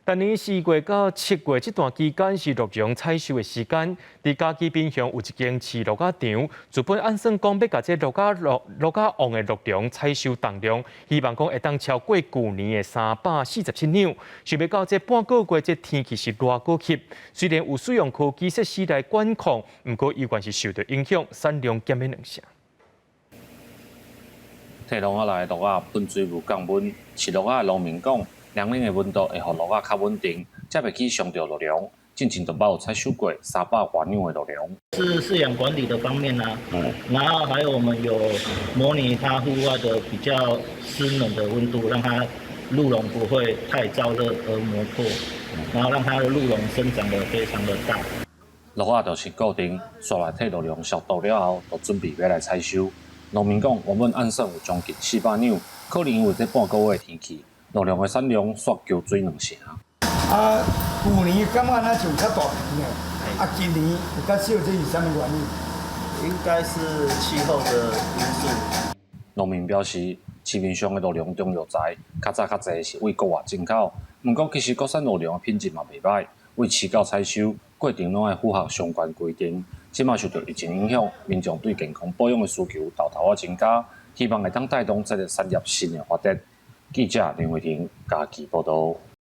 逐年4月到7月這段期間是鹿茸採收的時間。佇嘉義濱鄉有一間飼鹿仔場，自本按算講欲共這鹿仔鹿鹿仔旺的鹿茸採收當量，希望講會當超過舊年的347兩。想袂到這半個月這天氣是熱閣翕，雖然有使用科技設施來管控，毋過猶原是受著影響，產量減了兩成。替籠仔內的鹿仔噴水無降溫，飼鹿仔的農民講，涼冷的溫度會予鹿仔較穩定，才袂去傷著鹿茸。進前就捌有採收過三百外兩的鹿茸。是飼養管理的方面啊，然後還有我們有模擬它戶外的比較濕冷的溫度，讓它鹿茸不會太燥熱而磨破，然後讓它的鹿茸生長得非常的大。鹿仔就是固定，煞來替鹿茸消毒了後，就準備欲來採收。農民講，原本按算有將近400兩，可能因為這半個月的天氣，鹿茸的產量煞澆水兩成。啊，舊年感覺若像較大片的，啊，今年有較少，這是啥物原因？應該是氣候的因素。農民表示，市面上的鹿茸中藥材，較早較濟是對國外進口，毋過其實國產鹿茸的品質嘛袂䆀，對飼到採收過程攏愛符合相關規定。這馬受著疫情影響，民眾對健康保養的需求沓沓仔增加，希望會當帶動這个產業新的發展。記者林慧婷嘉義報導。